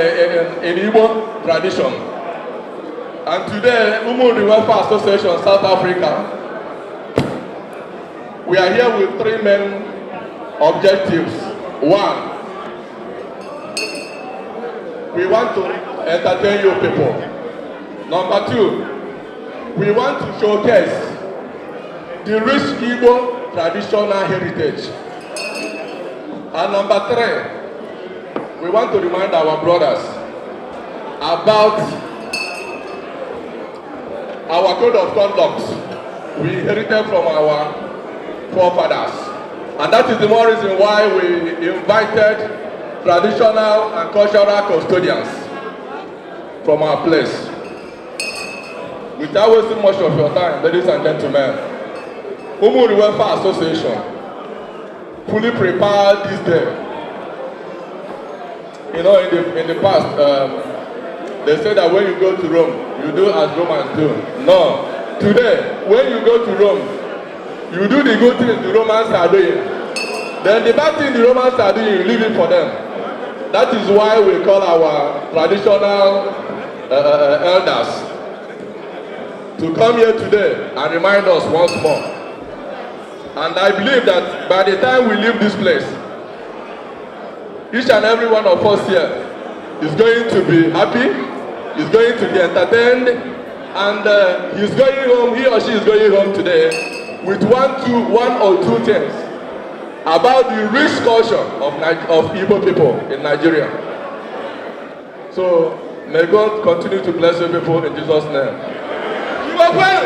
In Igbo tradition. And today, Umunri Welfare Association South Africa, we are here with three main objectives. One, we want to entertain you people. Number two, we want to showcase the rich Igbo traditional heritage. And number three, we want to remind our brothers about our code of conduct we inherited from our forefathers. And that is the more reason why we invited traditional and cultural custodians from our place. Without wasting much of your time, ladies and gentlemen, Umunri Welfare Association fully prepared this day. In the past, they say that when you go to Rome, you do as Romans do. No. Today, when you go to Rome, you do the good things the Romans are doing. Then the bad thing the Romans are doing, you leave it for them. That is why we call our traditional elders to come here today and remind us once more. And I believe that by the time we leave this place, each and every one of us here is going to be happy, is going to be entertained, and he's going home, he or she is going home today with one or two things about the rich culture of Igbo people in Nigeria. So may God continue to bless you people in Jesus' name. Igbo kwenu!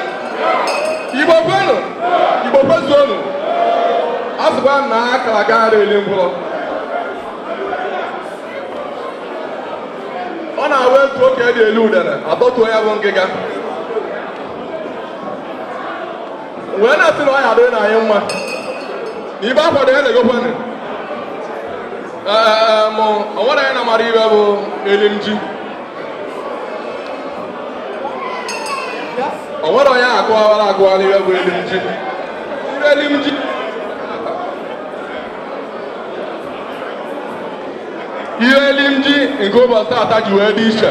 Igbo kwenu! Igbo kwezuonu! A sịkwa na akara gara eli ngwụrọ. Ọ na-awa etu oke dị elu udene atọtuo ya bụ ngịga wee na-asị na ọ ya adịrị na anyị mma na ibe akwado ya na-egokwanụ mụ o nwere anyị na-amara ibe bụ elimji o nwere onye akụwara akụwara ibe bụ elimji ibe elimji. Ihe elimji nke ụbọchị tata ji wee dị iche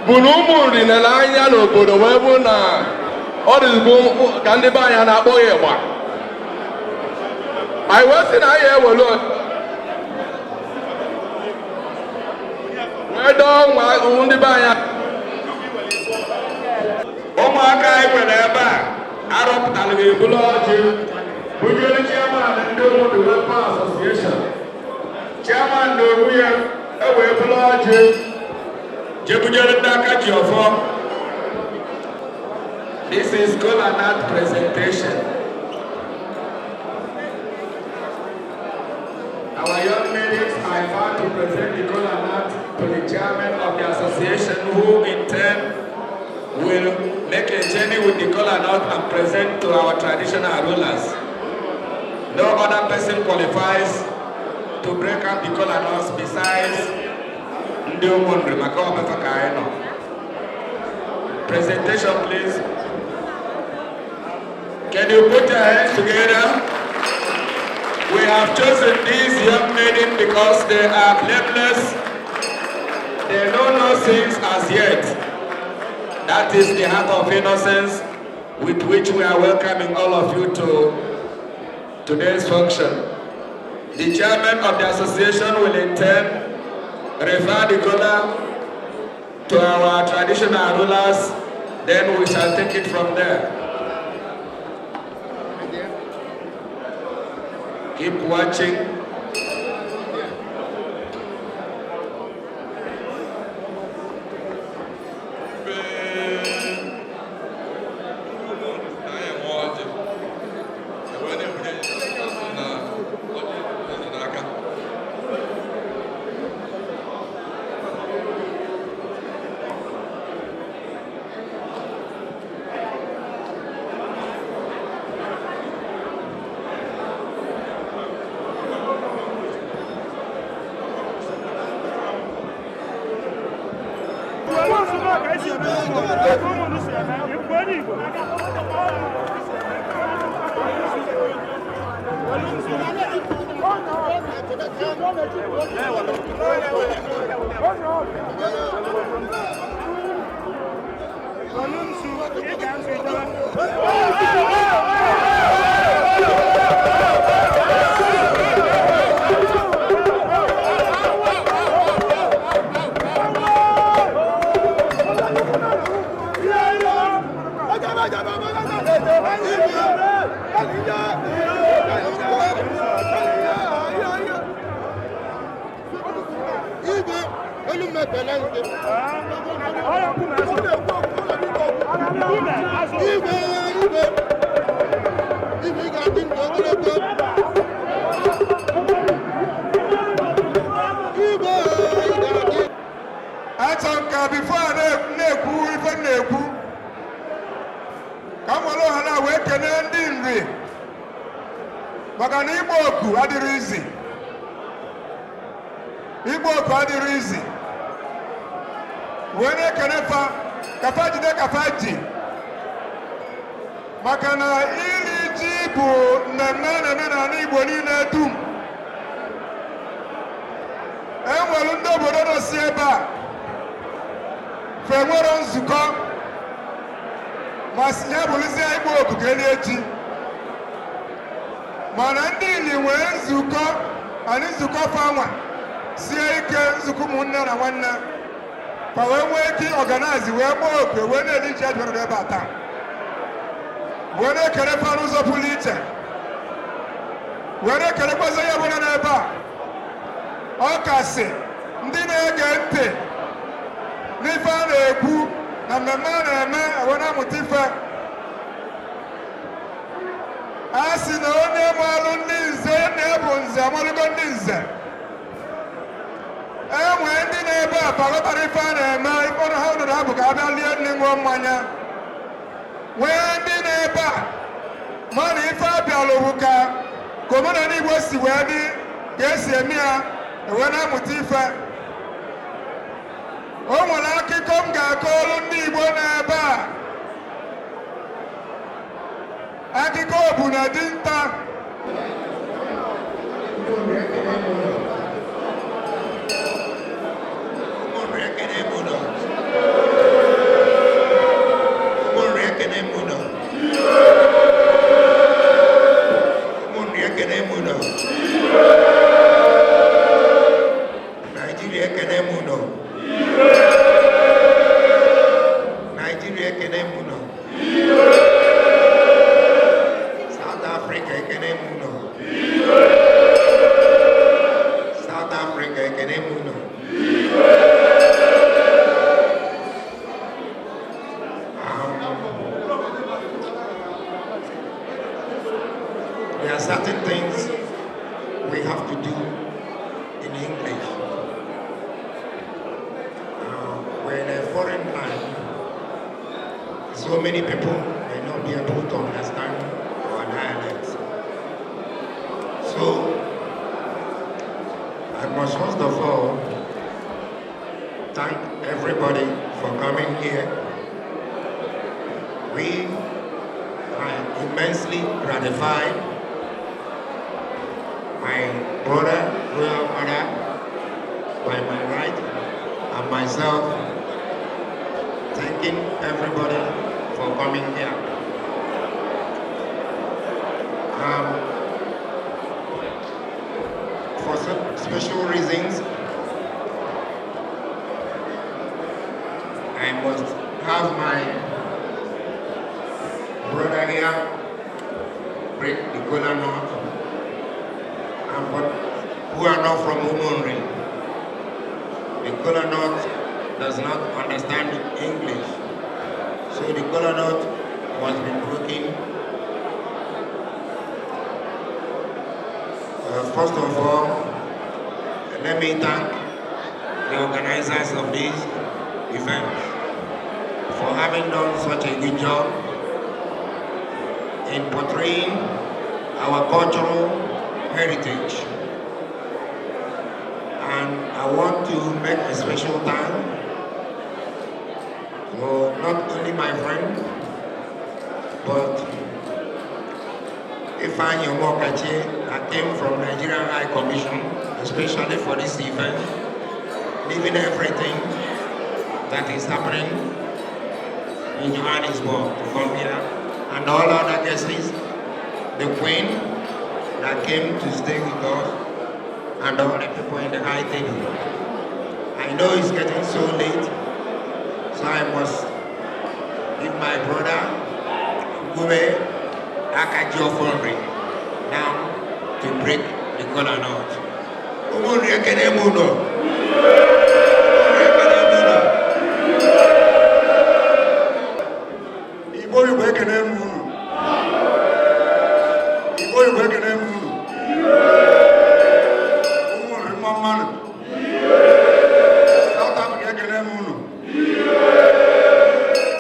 bụ na ụmụ nri nere anya n'obodo wee bụ na ọ dịzikwa ka ndị be anyị na-akpọ ya ịgba. Anyị wee sị na anyị ewelu wee dọọ nwa ndị be anyị. Ụmụaka anyị nwere ebe a arọpụtara ga-ebulu ọjị bunyere chairman ndị Umunri Welfare Association. Chairman na onwe ya ewee bulu ọjị jebunyere ndị aka ji ọfọ. This is kola nut presentation. Our young ladies are about to present the kola nut to the chairman of the association, who in turn will make a journey with the kola nut and present to our traditional rulers. No other person qualifies to break up the kola nuts besides ndị Umunri maka omefa ka anyị nọ. Presentation, please. Can you put your hands together? We have chosen these young maiden because they are blameless. They know no sins as yet. That is the heart of innocence with which we are welcoming all of you to today's function. The chairman of the association will in turn refer the kola to our traditional rulers, then we shall take it from there. Keep watching. Anyị enwe ọjị ewee na-ebunye na ọjị eze n'aka. Ka esi eme ụmụ si eme ikwu onye Igbo. Achọ m ka before a na-ekwu ife m na-ekwu, ka m were ohere a wee kelee ndị Nri, maka na ịgba oku adịrị izi, ịgba oku adịrị izi. Wee na-ekele fa ka fa jide ka fa ji, maka na iri ji bụ mmemme a na-eme n'ala Igbo niile dum. E nwere ndị obodo nọ si ebe a fe nwere nzukọ ma si ya bụrụzie ịgba oku ka elie ji, mana ndị Ili nwee nzukọ anyị, nzukọ fanwa sie ike, nzukọ ụmụnne na nwanne fa, wee nwee ike organize wee gbaa oku, wee na-eli ji adịrị ebe a taa. Wee na-ekele fa n'ụzọ pụrụ iche, wee na-ekelekwazi onye ọbụla n'ebe a, ọ kasị ndị na-ege ntị n'ife a na-ekwu na mmemme a na-eme, wee na-amụta ife. A sị na onye malụ ndị nze na-ebu nze amalụgo ndị nze. E nwee ndị na-ebe a faghọtara ife a na-eme, ife ọnụ ha nụrụ ha bụ ka a bịa lie nne, ṅụọ mmanya. Nwee ndị na-ebe a mana ife a bịalụ bụ ka omenala Igbo si wee dị, ka esi eme ya, wee na-amụta ife. O nwere akụkọ m ga-akọọlụ ndị Igbo n'ebe a, akụkọ obu na dinta. Ụmụnri, ekene m unu. Ụmụnri, ekene m unu. Ụmụnri, ekene m unu. Naijiria, ekene m unu. Naijiria, ekene m unu. South Africa, ekene m unu. South Africa, ekene m unu. There are certain things we have to do in English. We're in a foreign land. So many people may not be able to understand our dialects. So I must first of all thank everybody for coming here. We are immensely gratified. My brother, royal father, by my right, and myself, thanking everybody for coming here. For some special reasons, I must have my brother here break the kola nut, and for who are not from Umunri, the kola nut does not understand English, so the kola nut must be broken. First of all, let me thank the organizers of this event for having done such a good job in portraying our cultural heritage. And I want to make a special thank to not only my friend, but Ifeanyi Omokachi that came from Nigerian High Commission, especially for this event, leaving everything that is happening in Johannesburg to come here, and all other guests, the Queen that came to stay with us, and all the people in the high table. I know it's getting so late, so I must give my brother, Gube Akaji now to break the kola nut. Ụmụnri, ekene m unu. Ụmụnri, ekene m unu. Igbo, Igbo, ekene m unu. Igbo, Igbo, ekene m unu. Ụmụnri, mma mmanụ. South Africa, ekene m unu.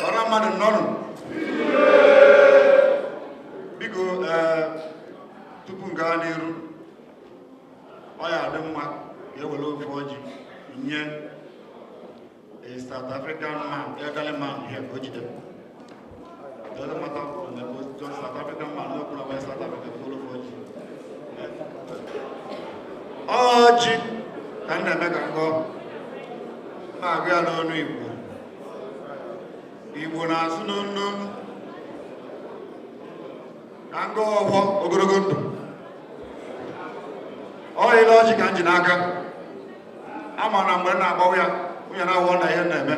Ọra mmadụ nnọnụ. Biko, ee, tupu m gaa n'iru, ọ ya adị mma ka e were ofe ọjị nye a South African man, elderly man here, ka o jide. Doesn't matter from the just South African man, no problem, South Africa, follow for ọjị. Ọjị ka m na-eme ka nkọ na-agụ ya n'ọnụ Igbo. Igbo na-asụ n'onu n'onu. Ka nkọ ọfọ ogologo ndụ. Ọ ile ọjị ka m ji n'aka. Ama na mgbe m na-agbawa ya, nwunye na-awọ na ihe m na-eme.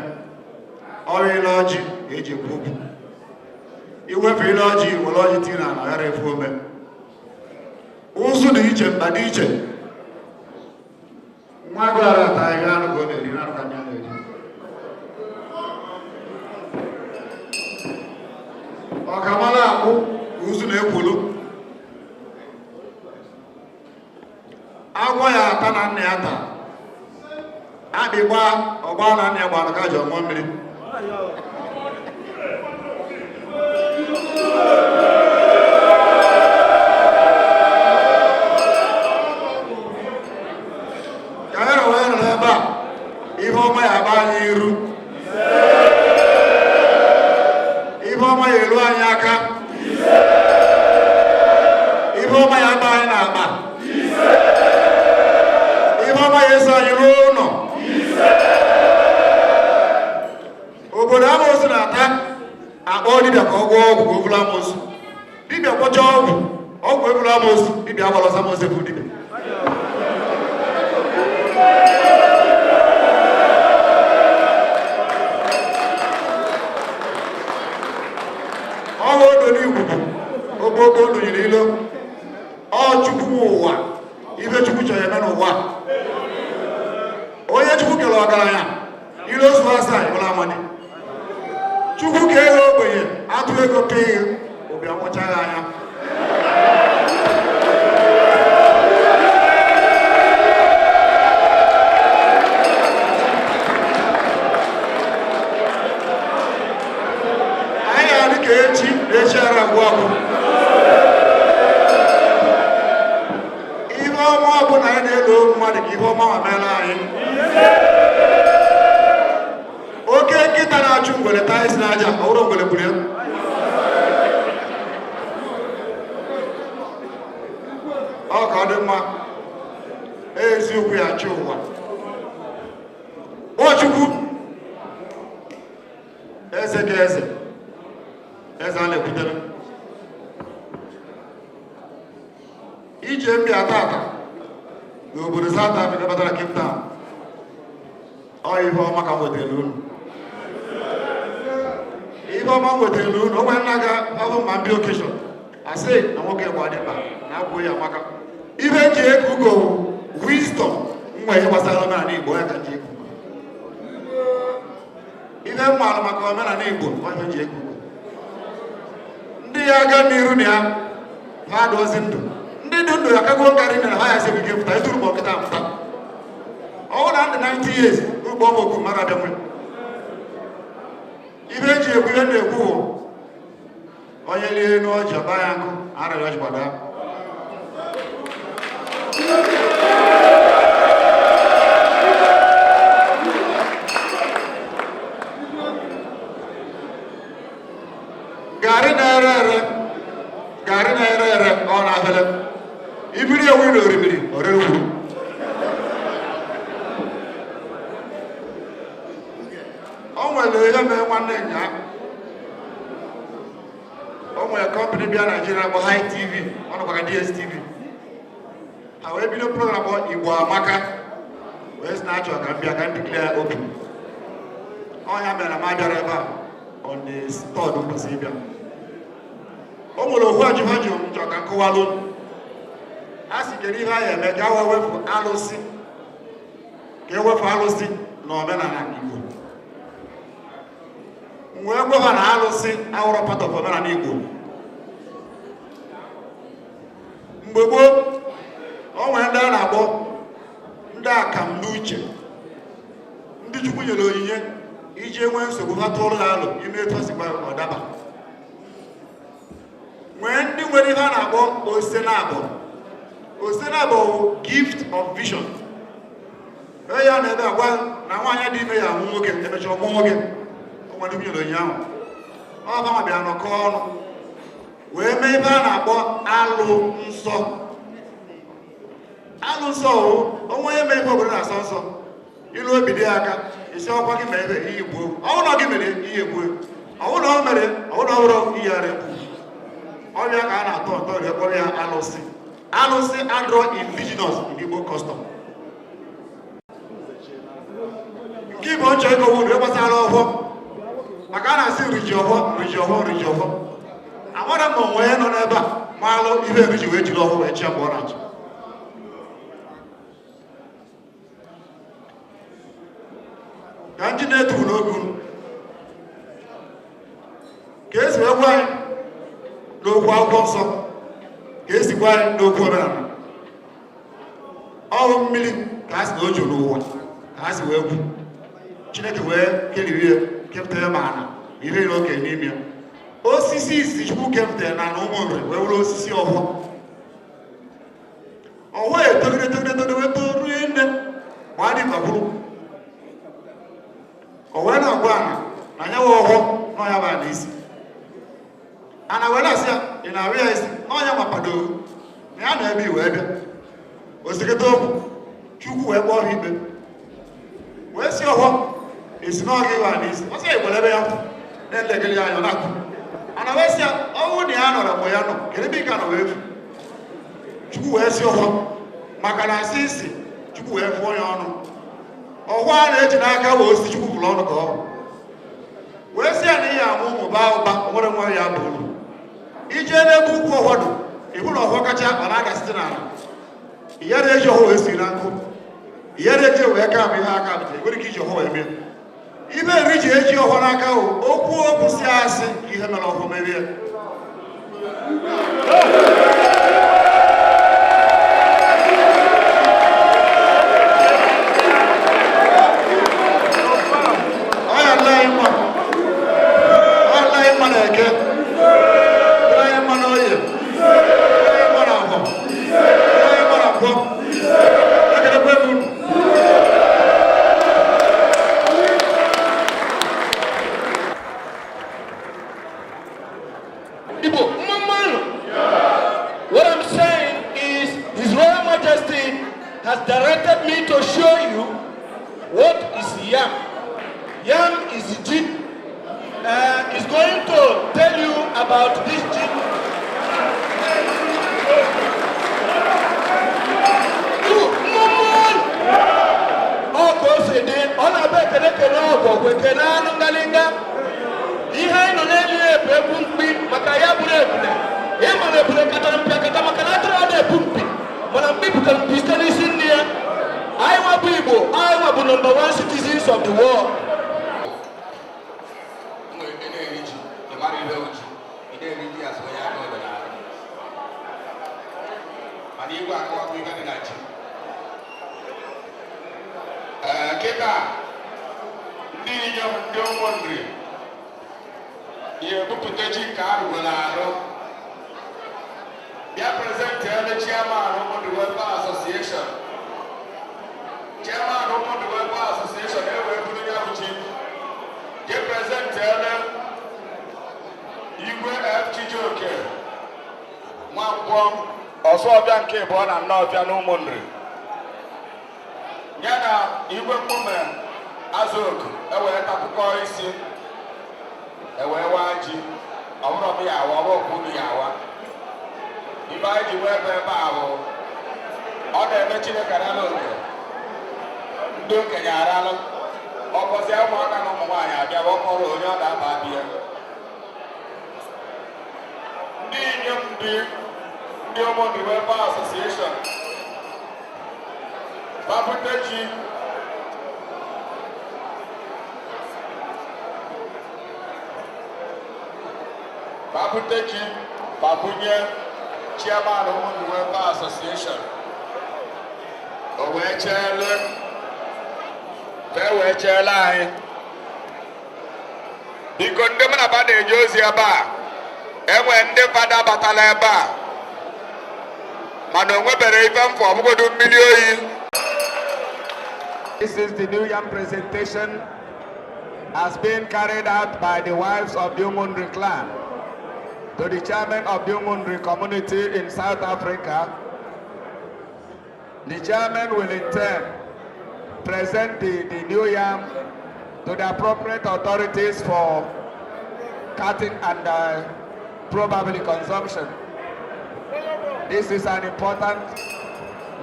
Ọ ile ọjị ka eji ekwu okwu. Iwefu ile ọjị, were ọjị tinye n'ala, ghara efu ome. Ụzụ dị iche, mkpa dị iche. Nwa agụ ara ata ahịhịa, anụ ka ọ na-eri, anụ ka anya na-eri. Ọkamara akpụ ka ụzụ na-ekwulu. Agwọ ya ata na nna ya taa. Akpị gbaa ọgba na nna ya gbara ka ji ọṅụọ mmiri. Ka anyị wee nọrọ ebe a, ihe ọma ya agba anyị iru, ihe ọma ya elu anyị aka, ihe ọma ya aba anyị n'akpa, ihe ọma ya eso anyị ruo ụlọ. Obodo amoosu na-ata akpọ dibịa ka ọ gwọọ ọgwụ ka o buru amoosu. Dibịa gwọchaa ọgwụ, ọgwụ eburu amoosu, dibịa agbara ọsọ. Amoosu ebu dibịa. Ọwa odo n'igwugwu ogbogbo ndụnyere ilo. Ọ Chukwu nwe ụwa. Ife Chukwu chọrọ eme n'ụwa, onye Chukwu kere ọgaranya, ilo zuo asaa ịbụla amadi. Chukwu ka ego ogbenye atụ ego pee obi akwọchaghị anya. Anyị adị ka echi na echi ara agwụ agwụ. Ihe ọma ọbụla anyị na-elo mmadụ, ka ihe ọma ma meela anyị. Oke nkịta na-achụ ngwere taa isi n'aja, ọ bụrụ ngwere gburu ya. Ọ ka ọ dị mma. Eziokwu ya achị ụwa. O Chukwu, eze ka eze, eze a na-ekwutere ije mbịa tata n'obodo South Africa batara Cape Town. Ọ ihe ọma ka m wetara unu, ihe ọma m wetara unu. O nwere nna ga ọhụ ma ndị occasion asị na nwoke gba dịkpa na abụ ya amaka. Ihe eji eku ugo, wisdom nwa, ihe gbasara omenala Igbo ya ka m ji eku ugo. Ihe m maara maka omenala Igbo, ọ ihe ji eku ugo. Ndị ya aga n'iru na ya ha adọzi ndụ, ndị dị ndụ ya kago nkarị na ha ya sị ike pụta eturu ma ọkịta pụta. Ọ bụrụ na ndị 90 years ugbo ọmụ okwu mara abịa nwe. Ihe eji ekwu, ihe na-ekwu bụ onye lie elu ọjị ọba ya nkụ arịrị ọjị gbada. Garị na-ere ere, garị na-ere ere, ọ na-afele. Iburu Nwere ihe mere nwanne nya. O nwere company bịa Naijiria bụ High TV, ọ nọkwa ka DSTV. Ha wee bido program Igbo Amaka, wee sị na achọ ka m bịa ka m declare open. Ọnya mere na m abịara ebe a on the third kwesịrị ịbịa. O nwere ohu ajụ ha jụrụ m, chọ ka m kọwalụ. A sị, kedu ihe a ya eme ka a wee wepụ alụsị, ka e wepụ alụsị na omenala Igbo? M wee gwa ha na alụsị awụrọ part of omenala Igbo. Mgbe gboo, o nwere ndị a na-akpọ ndị akam n'uche, ndị Chukwu nyere onyinye iji enwee nsogbu, ha tụọrọ ha alụ ime etu ha si gwa, ọ daba. Nwee ndị nwere ihe a na-akpọ osenabọ. Osenabọ bụ gift of vision. Ee, ya na ebe agwa na nwaanyị dị ime ya amụ nwoke, emechaa ọmụ nwoke. O nwere ndị nyere onyinye ahụ. Ọ banwa bịara nọkọ ọnụ wee mee ebe a na-akpọ alụ nsọ. Alụ nsọ wụ onwe onye mee ife obodo na-asọ nsọ, ilu obi dị aka isi ọkwa gị mee ebe ihe gbuo. Ọwụ na gị mere ihe gbuo, ọwụ na ọ mere, ọwụ na ọ bụrụ ihe ara egbu ọrịa ka a na-atọ ụtọ rịa kpọrọ ya alụsị. Alụsị adịrọ indigenous in Igbo custom. Nke Igbo nchọ ịkọwa uru gbasara ọhụọ, maka a na-asị nriji ọhụọ, nriji ọhụọ, nriji ọhụọ. Amara m onwe ya nọ n'ebe a maalụ ihe nriji wee jiri ọhụụ wee chịa mgbe ọ na-achị. Ka ndị na-etu n'oge unu ka esi wee gwa anyị n'okwu akwụkwọ nsọ, ka esi gwa anyị n'okwu omenala, ọrụ mmiri ka a sị na o juru n'ụwa, ka a si wee kwu, Chineke wee keliri ya, kepụta ya, ma ana na ihe niile okenye n'ime ya. Osisi izizi Chukwu kepụtara na na ụmụ nri wee were osisi ọhụụ. Ọhụụ etogide, togide, togide, wee toruo nne ma a dị gbakwuru. O wee na-agwa ana na anya wee ọhụụ na ọya bụ ana isi. Ana wee na-asị ya, ị na-arụ ya isi na ọnya mapado na ya na ebe i wee bịa osikete okwu. Chukwu wee kpọọ ha ikpe, wee si ọhụụ esi na ọga ịwa n'isi. Ọ sị ya ekwere ebe ya kwụ na-elegere ya anya, ọ na-akwụ. Ana wee sị ya, ọnwụ na ya nọrọ mgbe ya nọ, kedu ebe ị ka nọ wee fu? Chukwu wee sị ọhụụ maka na asị isi. Chukwu wee fụọ ya ọnụ. Ọhụụ a na-eji n'aka wee osisi Chukwu fụrụ ọnụ ka ọ wee sị ya na ihe amụ ụmụ baa ụba, o nwere nwa ya bụ uru. Ije n'ebe ukwu ọhọdụ, ịhụ na ọhụụ kacha ọ na-ada site n'ala. Ihe na-eji ọhụụ wee si na nkụ, ihe na-eji wee ka bụ ihe aka bụ nwere ike iji ọhụụ wee mee ibe nri ji eji ọhụụ n'aka. Ahụ okwu okwu si asị ka ihe mere ọhụụ merie. Ọ ya nna anyị mma, ọ nna anyị mma na eke, nna anyị mma na oye, nna anyị mma na afọ, nna anyị mma na nkwọ. Ekelekwe m unu. Igbo, mma. What I'm saying is His Royal Majesty has directed me to show you what is yam. Yam is ji. Is going to tell you about this ji. Igbo, mma. Ọ ka o si dị, ọ na-abịa ekele ekele ọgwụ ekele anụ ngalinga. Ihe anyị nọ n'elu ya bụ egwu mkpi, maka ya bụrụ ebule. Ịma na ebule katara mpi akata, maka na atụrụ ada ebu mpi, mana mkpi butere mpi site n'isi nne ya. Anyị nwa bụ Igbo, anyị nwa bụ number one citizens of the world. Nwere ike na-eri ji, ị mara ihe bụ ji, ị na-eri ji asị onye aka ọdịnala, mana igwe akọwakwa ihe dị na ji. Ee, kịta ndị inyom, ndị ụmụnri ya ebupụta ji nke arụgoro arụ, bịa present ebe chairman Ụmụnri Welfare Association. Chairman Ụmụnri Welfare Association ewee buru ya bụ ji jee present ebe Igwe F. Chijioke Nwankwọ, ọsọbịa nke ịbụọ na Nnọọfịa na Ụmụnri, ya na Igwe Mkpume. Azụ oku ewee takụkọ isi ewee waa ji. Ọ bụrụ m ya awa, ọ bụrụ unu ya awa. Ibe anyị ji wee ebe ebe ahụ, ọ na-eme Chineke arala oke, ndị okenye aralụ, ọkọzie ụmụaka na ụmụ nwaanyị abịa ọkọrọ onye ọ ga-aba abịa. Ndị inyom, ndị Ụmụnri Welfare Association babute ji. Babute ji babunye chairman Ụmụnri Welfare Association, o wee cheele fee wee cheele anyị. Biko, ndị mụ na ba na-eje ozi ebe a, enwe ndị fada batala ebe a, mana o nwebere ife mfọ ọbụgodu mmiri oyi. This is the New Yam presentation as being carried out by the wives of the Umunri clan to the chairman of the Umunri community in South Africa. The chairman will in turn present the new yam to the appropriate authorities for cutting and probably consumption. This is an important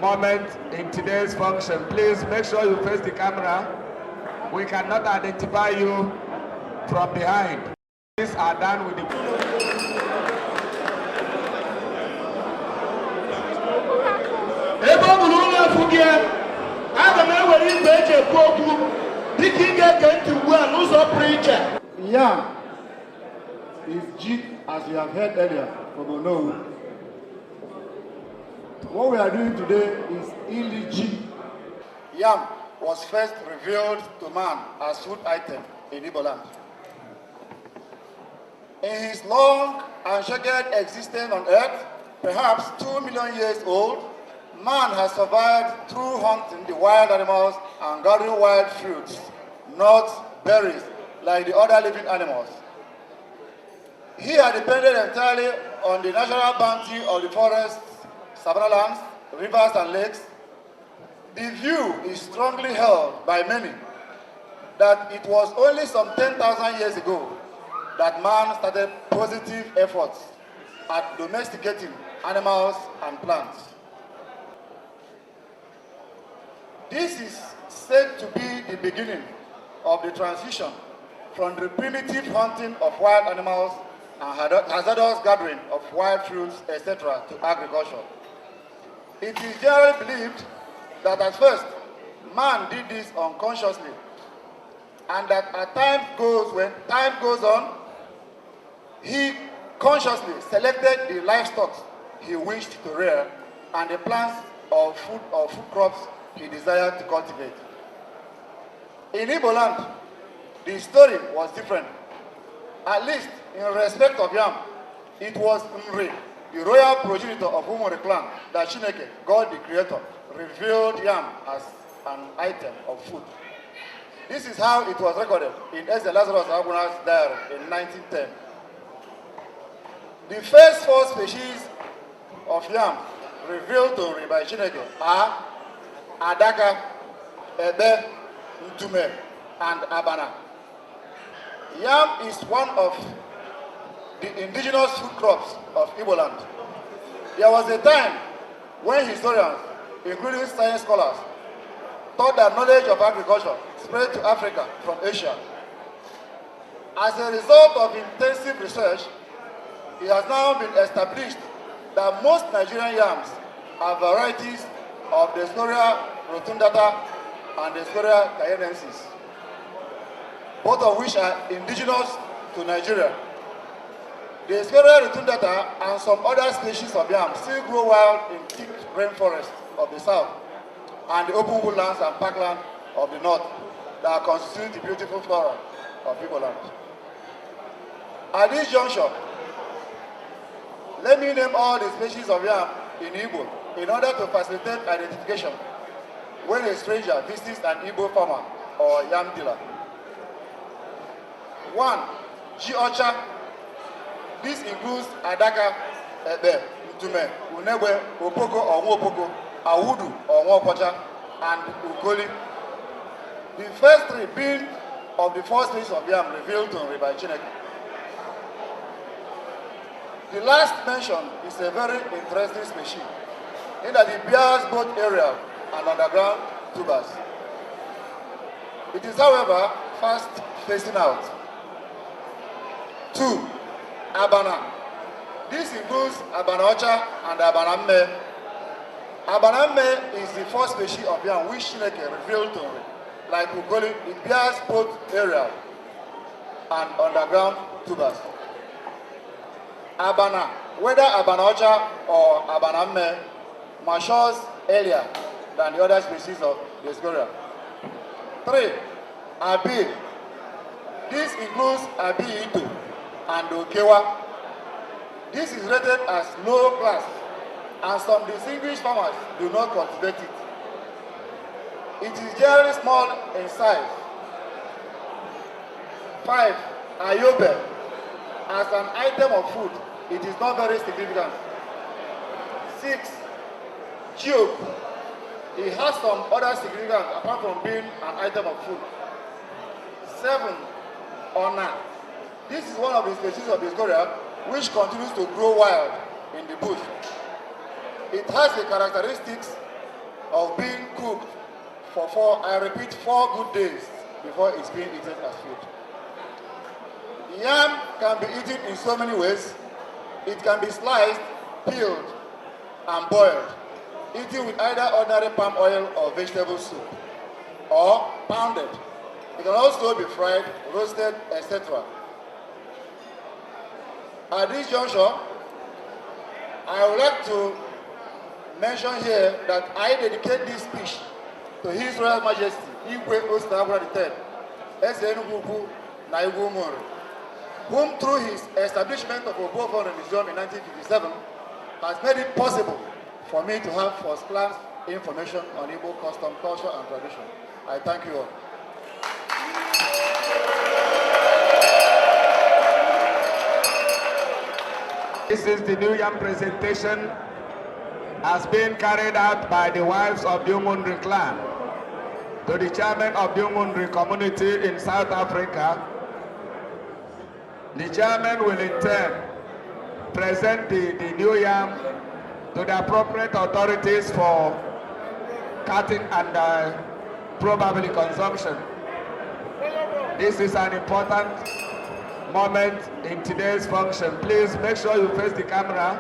moment in today's function. Please make sure you face the camera. We cannot identify you from behind. These are done with the Ebe ọ bụ na ụlọ afụ gị, aga m ewere igwe eji ekwu okwu dịka ị ga-ege ntị ugbu a n'ụzọ pụrụ iche. Yam is ji, as you have heard earlier from Onowu. What we are doing today is Ili ji. Yam was first revealed to man as food item in Igbo land. In his long and checkered existence on earth, perhaps 2 million years old, man has survived through hunting the wild animals and gathering wild fruits, nuts, berries, like the other living animals. He had depended entirely on the natural bounty of the forests, savanna lands, rivers, and lakes. The view is strongly held by many that it was only some 10,000 years ago that man started positive efforts at domesticating animals and plants. This is said to be the beginning of the transition from the primitive hunting of wild animals and hazardous gathering of wild fruits, etc., to agriculture. It is generally believed that at first, man did this unconsciously, and that as time goes, when time goes on, he consciously selected the livestock he wished to rear and the plants or food crops he desired to cultivate. In Igbo land, the story was different. At least in respect of yam, it was Nri, the royal progenitor of Umuri clan, that Chineke, God the creator, revealed yam as an item of food. This is how it was recorded in Eze Lazarus Aguna's diary in 1910. The first four species of yam revealed to Nri by Chineke are Adaka, Ebe, Ntume, and Abana. Yam is one of the indigenous food crops of Igbo land. There was a time when historians, including science scholars, thought that knowledge of agriculture spread to Africa from Asia. As a result of intensive research, it has now been established that most Nigerian yams are varieties of the Dioscorea rotundata and the Dioscorea cayenensis, both of which are indigenous to Nigeria. The Dioscorea rotundata and some other species of yam still grow wild in thick rainforests of the south and the open woodlands and parkland of the north that constitute the beautiful flora of Igbo land. At this juncture, let me name all the species of yam in Igbo in order to facilitate identification when a stranger visits an Igbo farmer or yam dealer. 1. Ji ọcha. This includes Adaka, Ebe, Ntume, Unegbe, Opoko or Nwopoko, Awudu or Nwokwacha, and Ukoli. The first three being of the four species of yam revealed to Nri by Chineke. The last mentioned is a very interesting species in that it bears both aerial and underground tubers. It is, however, fast phasing out. 2. Abana. This includes Abana Ocha and Abana Mme. Abana Mme is the first species of yam which Chineke revealed to Nri. Like Ukoli, it bears both aerial and underground tubers. Abana, whether Abana Ocha or Abana Mme, matures earlier than the other species of Dioscorea. 3. Abi. This includes Abi Ito and Okewa. This is rated as low class, and some distinguished farmers do not cultivate it. It is generally small in size. 5. Ayobe. As an item of food, it is not very significant. 6. Jiok. It has some other significance apart from being an item of food. 7. Ona. This is one of the species of Dioscorea which continues to grow wild in the bush. It has the characteristics of being cooked for 4, I repeat, 4 good days before it's being eaten as food. Yam can be eaten in so many ways. It can be sliced, peeled, and boiled, eaten with either ordinary palm oil or vegetable soup, or pounded. It can also be fried, roasted, etc. At this juncture, I would like to mention here that I dedicate this speech to His Royal Majesty Igwe Osita Agwuna III, Eze Enugu Ukwu na Igwe Umunri, whom through his establishment of Obuoffia Museum in 1957 has made it possible for me to have first-class information on Igbo custom, culture, and tradition. I thank you all. This is the New Yam presentation as being carried out by the wives of the Umunri clan to the chairman of the Umunri community in South Africa. The chairman will in turn present the new yam to the appropriate authorities for cutting and probably consumption. This is an important moment in today's function. Please make sure you face the camera.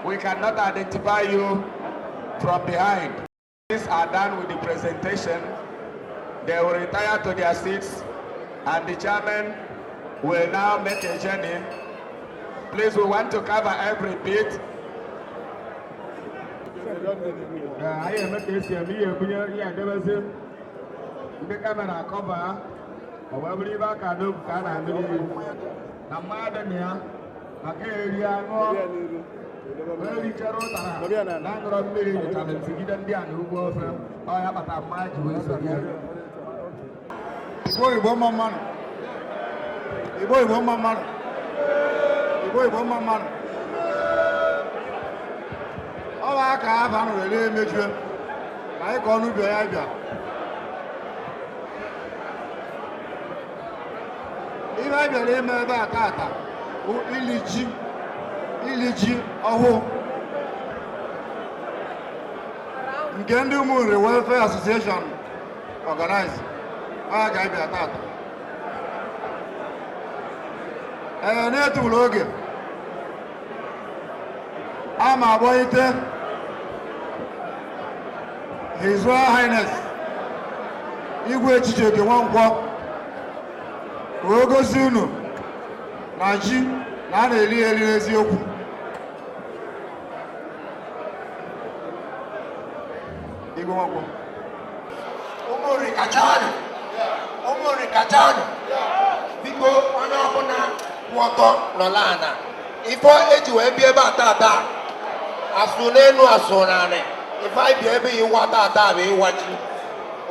We cannot identify you from behind. These are done with the presentation. They will retire to their seats and the chairman will now make a journey. Please, we want to cover every bit. Anyị eme ka esi eme ihe ebunye ihe edebezi ndị camera cover, ọ wee bụrụ ibe aka n'obu ka a na-anụ iyi na mmadụ na ya maka eri aṅụọ wee richara ụtara na aṅụrọ mmiri nyụchara ntigide ndị a na ugbo ofe ọ ya kpatara mma ji wee soro ya. Igbo, Igbo mma mmanụ. Igbo, Igbo mma mmanụ. Igbo, Igbo mma mmanụ. Ọ bụ aka aba nụrụ eri emejue ka anyị kọọ n'ubi ya bịa. Ibe a bịara ime ebe a tata bụ ili ji, ili ji ọhụụ nke ndị Umunri Welfare Association organize. Ọ ya ga-abịa tata. Ee, na-etufuru oge, a ma akpọlite His Royal Highness Igwe Chijioke Nwankwọ ka o gosi unu na ji na a na-eri eri n'eziokwu. Igwe Nwankwọ. Umunri kachanụ, Umunri kachanụ, biko onye ọbụla kwụ ọtọ nọla ana. Ife eji wee bịa ebe a tata, asụ n'elu asụ n'anị, ife anyị bịa ebe ịwa tata bụ ịwa ji.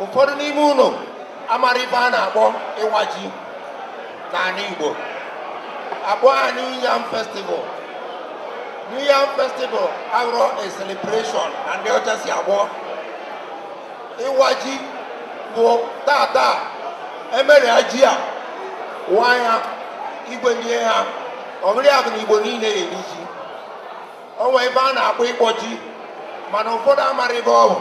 Ụfọdụ n'ime unu amara ife a na-akpọ ịwa ji n'ala Igbo. Akpọ ha New Yam Festival. New Yam Festival abụrụ a celebration na ndị ọcha si agbọ ịwa ji. Bụ tata emere ya ji a wa ya igwe nye ha, ọ bụrụ ya bụ na Igbo niile eri ji. O nwee ebe a na-akpọ ịkpọ ji, mana ụfọdụ amara ebe ọ bụ.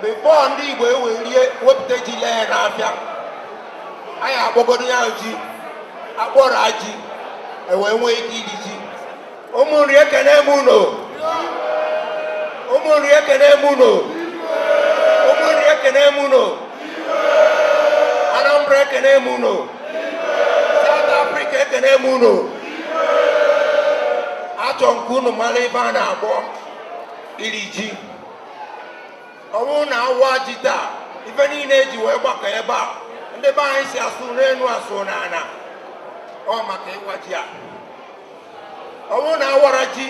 Before ndị Igbo ewerie wepụta ji lee ya n'afịa, anyị akpọgodo ya ji, akpọrọ ji, ewee nwee ike iri ji. Ụmụnri, ekene m unu. Ụmụnri, ekene m unu. Ụmụnri, ekene m unu. Anambra, ekene m unu. South Africa, ekene m unu. Achọ nke unu mara ebe a na-akpọ iri ji. Ọ bụrụ na awa ji taa, ife niile eji wee gbakọ ebe a, ndị be anyị si asụ n'elu, asụ n'ala, ọ maka ịwa ji a. Ọ bụrụ na awara ji